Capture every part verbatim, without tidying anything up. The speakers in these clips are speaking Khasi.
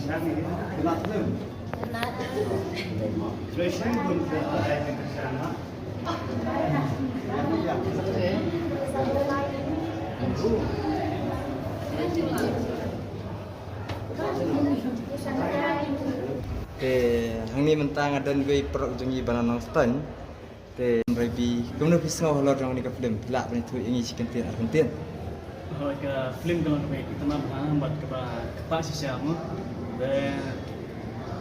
Te hangne mynta nga don iwei i paralok jong ngi ba na Nongstoiñ. Te Raibi, kumno phi sngew halor jong kane ka film? Phi lah ban ïathuh ïa ngi shi kyntien ar kyntien? Hooid, ka film ka long kaba itynnad bha bad kaba kpa shisha mo. Te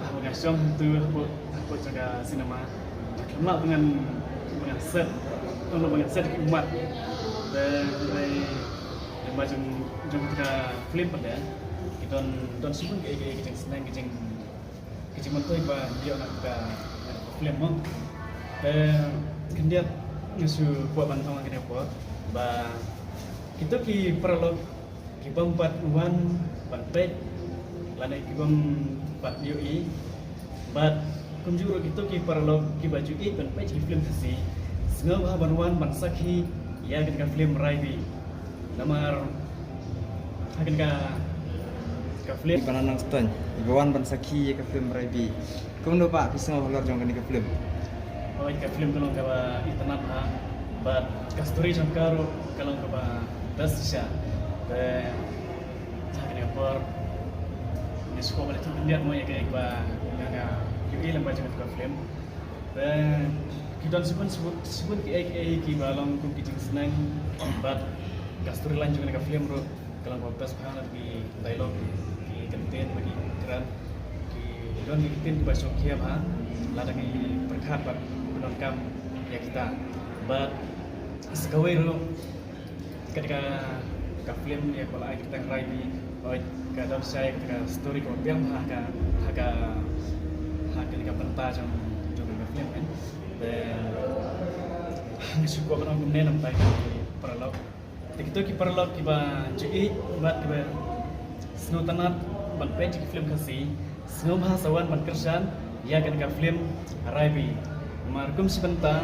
haba nga shong hangtu hapoh, hapoh jong ka cinema, nga khlem lah ba ngan, ba ngan set, ba ngan set ki ummat. Te hynrei lyngba jong, jong ka film pat de ki don, don shibun kiei kiei ki jingsneng, ki jing ki jingmyntoi ba ïoh na ka, na ka film mo. Te khyndiat nga shu kwah ban ong ha kane ka por ba kito ki paralok ki bym pat wan ban peit lane ki bym pat ïohi, bad kumjuh ruh kito ki paralok kiba ju ïeit ban peit ki film Khasi, sngewbha ban wan ban sakhi ïa kane ka film Raibi. Namar ha kane ka, ka film ba na Nongstoiñ, iba wan ban sakhi ïa ka film Raibi. Kumno ba phi sngew halor jong kane ka film? Hooid, ka film ka long kaba itynnad bha bad ka story jong ka ruh ka long kaba best shisha. Te ha kane ka por nga shu kwah ban ïathuh khyndiat mo ïa kaei kaba nga, nga ïohi lyngba jong ka film. Te ki don shibun, shibun, shibun kiei kiei kiba long kum ki jingsneng bad ka storyline jong kane ka film ruh ka long kaba best bha, na ki dialogue, ki kyntien bad ki kren, ki don ki kyntien kiba shongkhia bha lada ngi pyrkhat bad pyndonkam ïa kita. Bad sa kawei ruh, kata ka, ka film ïa kaba la ai ka kyrteng Raibi, hooid, ka don shai kata ka story kaba biang ha ka, ha ka, ha kane ka bynta jong, jong ka film kan. Te nga shu kwah ban ong kumne namar ki paralok. Te kito ki paralok kiba ju ïeit bad kiba sngewtynnad ban peit ki film Khasi, sngewbha sa wan ban kyrshan ïa kane ka film Raibi. Namar kum shi bynta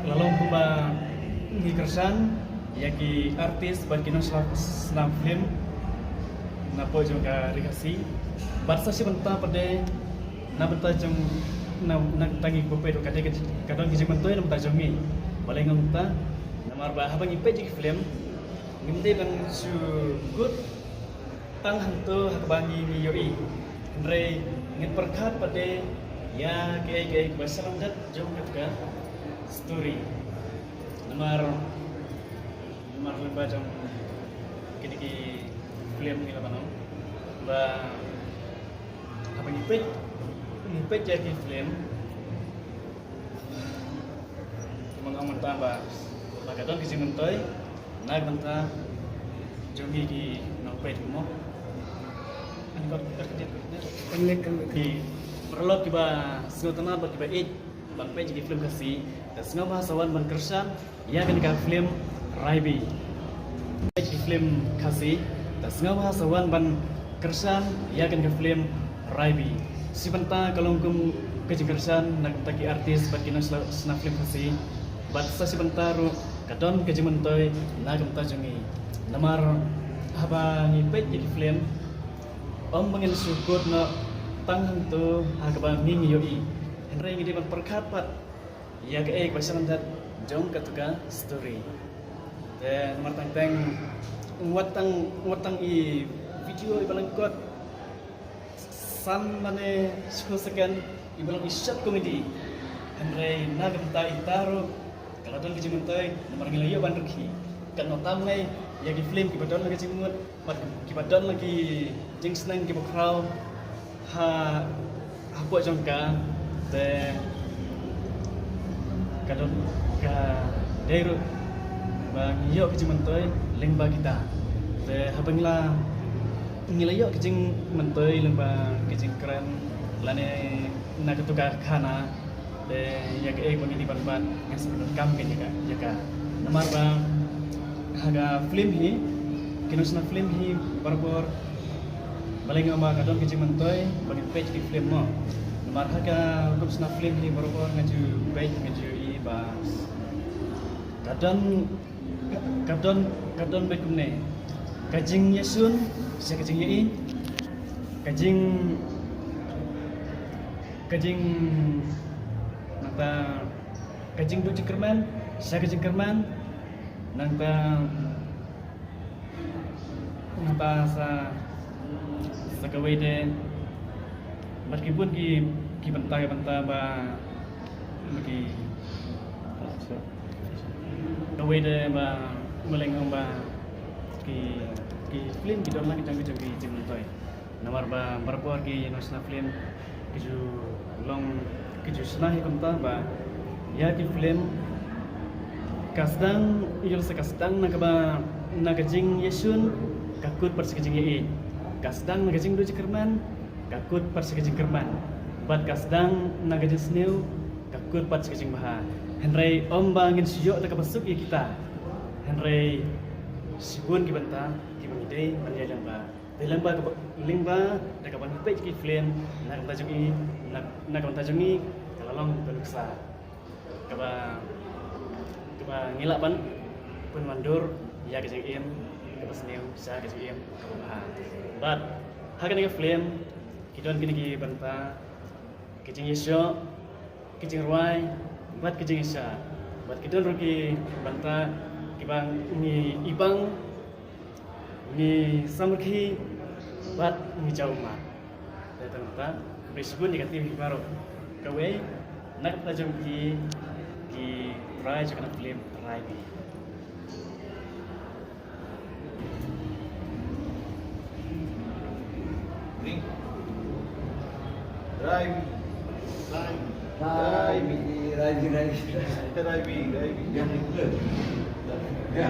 la long kumba ngi kyrshan ïa ki artist bad ki nongshna, shna film na pdeng jong ka ri Khasi. Bad sa shi bynta pat de na bynta jong, na, na bynta ngi kiba peit ruh ka dei ka, ka don ki jingmyntoi na bynta jong ngi. Balei nga ong kumta? Namar ba haba ngi peit ïa ki film ngim dei ban shu kut tang hangto ha kaba ngi, ngi ïohi. Hynrei ngin pyrkhat pat de ïa kaei kaei kaba shah lamdet jong kata ka story. Namar, namar lyngba jong kine ki film ngi lah ban ong ba haba ngi peit, ngi peit ïa ki film, kumba nga ong mynta ba, ba ka don ki jingmyntoi na ka bynta jong ngi ki nongpeit, mo. Ki paralok kiba sngewtynnad bad kiba ïeit ban peit ïa ki film Khasi, te sngewbha sa wan ban kyrshan ïa kane ka film Raibi. Peit ïa ki film Khasi, te sngewbha sa wan ban kyrshan ïa kane ka film Raibi. Shi bynta ka long kum ka jingkyrshan na ka bynta ki artist bad ki nongshna, shna film Khasi. Bad sa shi bynta ruh ka don ka jingmyntoi na ka bynta jong ngi. Namar haba ngi peit ïa ki film, ym ba ngin shu kut noh tang hangto ha kaba ngi, ngi ïohi. Hynrei ngi dei ban pyrkhat pat ïa kaei kaba shah lamdet jong kata ka story. Te namar teng teng wat tang, wat tang i video iba lyngkot san lane shiphew second iba long i short comedy. Hynrei na ka bynta ita ruh ka la don ka jingmyntoi namar ngi la ïoh ban rkhie. Katno tam ngai ïa ki film kiba don la ka jingmut bad kiba don la ki jingsneng kiba khraw ha, hapoh jong ka, te ka don, ka dei ruh ba ngi ïoh ka jingmyntoi lyngba kita. Te haba ngi la, ngi la ïoh ka jingmyntoi lyngba ka jingkren lane na katu ka khana, te ïa kaei ba ngi dei ban bat, ngi sa pyndonkam ïa ka, ïa ka. Namar ba ha ka film hi, ki nongshna film hi barabor, balei nga ong ba ka don ka jingmyntoi ba ngin peit ki film, mo. Namar ha ka nongshna film hi barabor nga ju peit, nga ju ïohi ba ka don, ka don, ka don beit kumne ka jingïashun sha ka jingïohi. Ka jing, ka jing, nangta, ka jingduh jingkyrmen sha ka jingkyrmen, nangta, nangta sa, sa kawei de, bad ki bun ki, ki bynta, ki bynta ba, ba ki, kawei de ba, ba leng ong ba ki, ki film ki don la ki jong ki jong ki jingmyntoi. Namar ba barabor ki ïa nongshna film ki ju long, ki ju shna hi kumta ba ïa ki film ka sdang, ïoh sa ka sdang na kaba, na ka jingïashun ka kut pat sha ka jingïaieit. Ka sdang na ka jingduh jingkyrmen ka kut pat sha ka jingkyrmen. Bad ka sdang na ka jingsniew ka kut pat sha ka jingbha. Hynrei ym ba ngin shu ïoh da kaba suk ïa kita. Hynrei shibun ki bynta kiba ngi dei ban ïa lyngba. Te lyngba kaba, lyngba da kaba ngi peit ki film na ka bynta jong ngi, na, na ka bynta jong ngi ka la long ka nuksa kaba, kaba ngi lah ban pynwandur ïa ka jingim kaba sniew sha ka jingim kaba bha. Bad ha kane ka film ki don kine ki bynta, ki jingïashoh, ki jingrwai, bad ki jingïashah. Bad ki don ruh ki bynta kiba ngi ibang, ngi samrkhie bad ngi jaw ummat. Te tang ta, khublei shibun ïa ka team hi baroh. Kawei na ka bynta jong ki, ki trai jong kane ka film Rai Bi. Rai Bi. Rai Bi. Rai Bi. Rai Bi. Rai Bi. Rai Bi. Ya.